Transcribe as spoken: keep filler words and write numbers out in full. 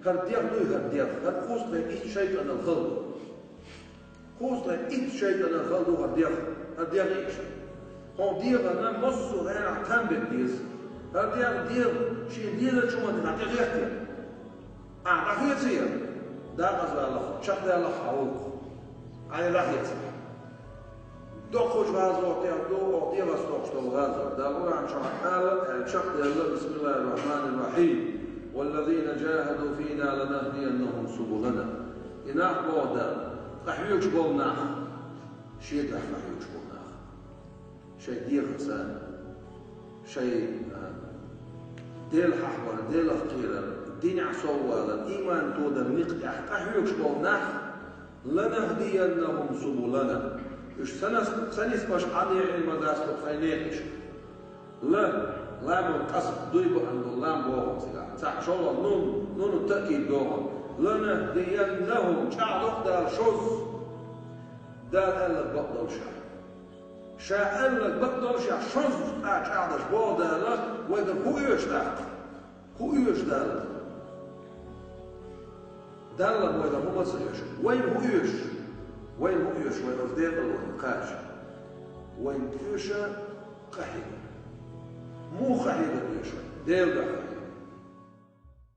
ХӀара дегӀ дуй, хӀара дегӀ, хӀара кхузткъе итт шайтӀанал хала ду. Кхузткъе итт шайтӀанал хала ду хӀара дегӀ, хӀара дегӀ иштта. Хьо дегӀана массо а гӀерахь там бетта деза. ХӀара дегӀ, дегӀ, шен дезачу хӀуманна тӀехӀоьттина. Ахьа дӀахеций? Дакъазалахь, чекхдаьллахь хьан гӀуллакх. Хьайна дӀахеций? Доккхачу гӀазотех ду оха дегӀаца доккхуш долу гӀазот. Дала Къуръан чохь аьлла, аьлла чекхдаьлла: «Бисмиллахир Рахманир Рахим. Валлазина джахаду фина ланахдияннахум субулана». И нах, боху Дала, къахьоьгуш болу нах, шен дуьхьа къахьоьгуш болу нах. Шайн дегӀаца, шайн, а, Дела хьахавар, Делах кхерар, динехь соввалар, ийман тодар никъ тӀехь къахьоьгуш болу нах, «Ланахдияннахум субулана». Уьш ца нас-, ца нисбеш Ӏа некъий ма дац тхо тхайн некъашка. Ла, ламан къасам, дуй баан долу лам боху цигахь. Цхьаъ шолгӀа нун, нуну таъкид доху. «Ланахдияннахум», чӀагӀдо Дала шозза. Дала аьлларг бакъдолуш. Ша аьлларг бакъдолуш, шозза а чӀагӀдеш боху Дала, вайгара хӀун оьшу тӀаккха? ХӀун оьшу Дала? Далла вайгара хӀума ца оьшу. Вайна хӀун оьшу? Вайна хӀун оьшу? Вай оцу декъала вайна кхача. Вайна оьшу къахьега. Муха къахьега оьшу вайна? Дела дуьхьа.